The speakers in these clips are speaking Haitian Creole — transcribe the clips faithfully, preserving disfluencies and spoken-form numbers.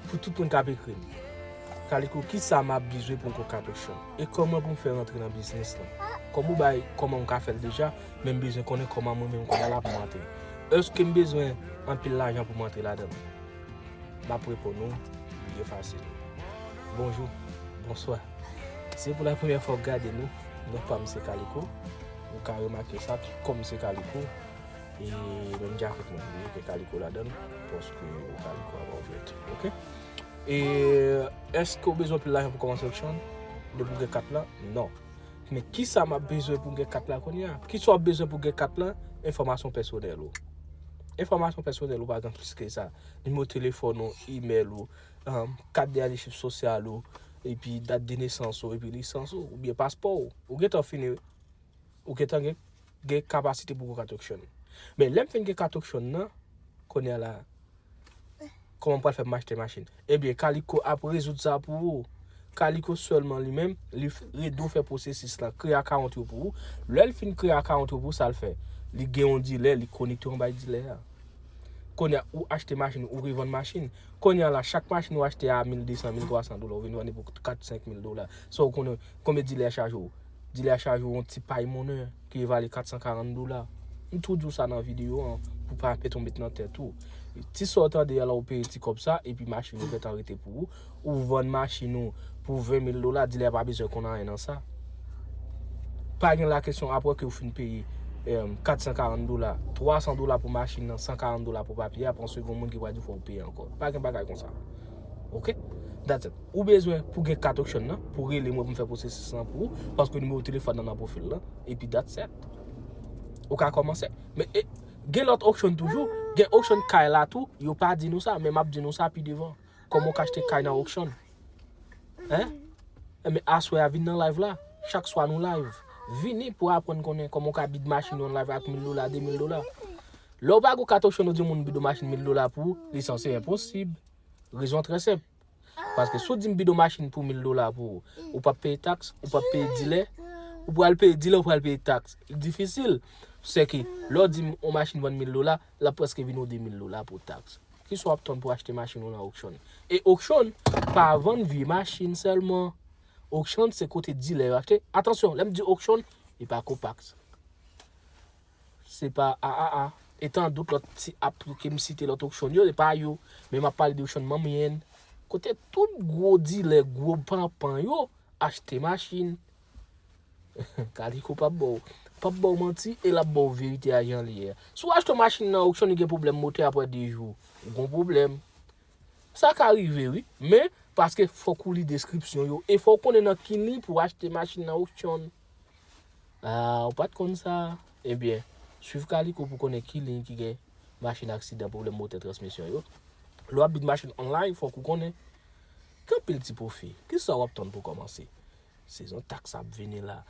Pou tout moun k ap ekri m. Kaliko, kisa m ap bezwen pou m gon kat Auchan? E kòman pou m fè rantre nan biznis lan? Kòm ou bay kòman m ka fè l deja, men m bezwen konnen kòman mwen menm kounye a la pou m rantre. Èske m bezwen anpil lajan pou m rantre ladan l? M ap reponn ou byen fasil. Bonjou, bonswa. Si se pou la premyè fwa w gade nou, non pa m se Kaliko. Ou ka remake sa, kòm se Kaliko. E menm djakèt mwen tou, gen Kaliko ladan l, paske Kaliko ap jwèt. Oke? E èske w bezwen anpil lajan pou kòmanse Auchan? Depi w gen kat la? Non. Men kisa m ap bezwen pou m gen kat la kounye a? Kisa w ap bezwen pou w gen kat la? Enfòmasyon pèsonèl ou. Enfòmasyon pèsonèl ou pa gen plis ke sa. Nimewo telefòn ou, imèl ou, um, kat de ane chif sosyal ou, epi dat de nesans ou, epi lisans ou, oubyen paspò ou. Ou gentan fini, ou gentan gen, gen kapasite pou gon kat Auchan. Men lè m fin gen kat Auchan nan, kounye a la, kòman m pral fè pou m achte machin? Ebyen, Kaliko ap rezoud sa pou ou. Kaliko sèlman li menm, li f- ede w fè pwosesis la, kreye akawont yo pou ou. Lè l fin kreye akawont yo pou ou, sa l fè? Li gen yon dilè, li konekte w anba dilè a. Kounye a, ou achte machin, ou revann machin. Kounye a la, chak machin ou achte a mil de san, mil twa san dola, ou vin vann li pou kat, senk mil dola. Sa w konnen, konbyen dilè a chaje w? Dilè a chaje w yon ti pay monnen ki vale kat san karant dola. M tou di w sa nan videyo an, pou pa pete w met nan tèt ou. Ti sa w tande a la, ou peye ti kòb sa, epi machin ou gentan rete pou ou. Ou vann machin ou pou ven mil dola, dilè a pa bezwen konn anyen nan sa. Pa gen la kesyon apre ke ou fin peye, em, kat san karant dola, twa san dola pou machin nan, san karant dola pou papye a, panse gen moun ki pral di fò w peye ankò. Pa gen bagay konsa. Oke? That's it. Ou bezwen pou gen kat Auchan nan, pou rele mwen pou m fè pwosesis lan pou ou, paske nimewo telefòn nan nan pwofil lan, epi that's it. Ou ka kòmanse. Men e, gen lòt Auchan toujou, gen Auchan kay la tou, yo pa di nou sa, men m ap di nou sa pi devan. Kòman w ka achte kay nan Auchan? Hein? Enben, aswè a vin nan live la. Chak swa nou live. Vini pou aprann konnen kòman w ka bid machin ou an live ak mil dola, de mil dola. Lè w pa gon kat Auchan, ou di moun bid yon machin mil dola pou ou, li sanse enposib. Rezon trè senp. Paske si w di m bid yon machin pou mil dola pou ou, ou p ap peye taks, ou p ap peye dilè, ou pral peye dilè, ou pral peye taks. Difisil. Sèke, lè w di m yon machin vann mil dola, l ap prèske vin yon de mil dola pou taks. Kisa w ap tann pou achte machin ou nan Auchan? E Auchan pa vann vye machin sèlman. Auchan se kote dilè yo achte. Atansyon, lè m di Auchan, e pa Copax. Se pa A A A. E tandout lòt ti app ke m site, lòt Auchan yo, e pa yo. Men m ap pale de Auchan Manmyen. Kote tout gwo dilè, gwo panpan yo achte machin. Kaliko p ap ba w, p ap ba w manti e l ap ba w verite a jan li ye a. Si w achte yon machin nan Auchan, li gen pwoblèm motè apre de jou, ou gon pwoblèm. Sa ka rive, wi, men paske fòk ou li deskripsyon yo e fò w konnen nan ki liy pou w achte machin nan Auchan. Ah, ou pa t konn sa? Ebyen, swiv Kaliko pou konnen ki liy ki gen machin aksidan, pwoblèm motè, transmisyon yo. Lè w ap bid machin online, fòk ou konnen. Gen anpil ti pwofi. Kisa w ap tann pou kòmanse? Sezon taks ap vini la.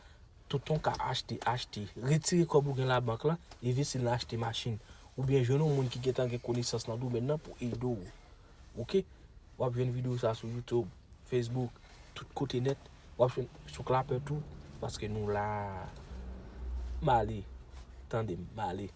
Tonton ka achte, achte. Retire kòb ou gen labank lan, envesti l nan achte machin. Oubyen jwenn yon moun ki gentan gen konesans nan domèn nan pou ede w. Oke? W ap jwenn videyo sa sou YouTube, Facebook, tout kote nèt. W ap jwenn sou Clapper tou, paske nou la. M ale. Tande m, m ale.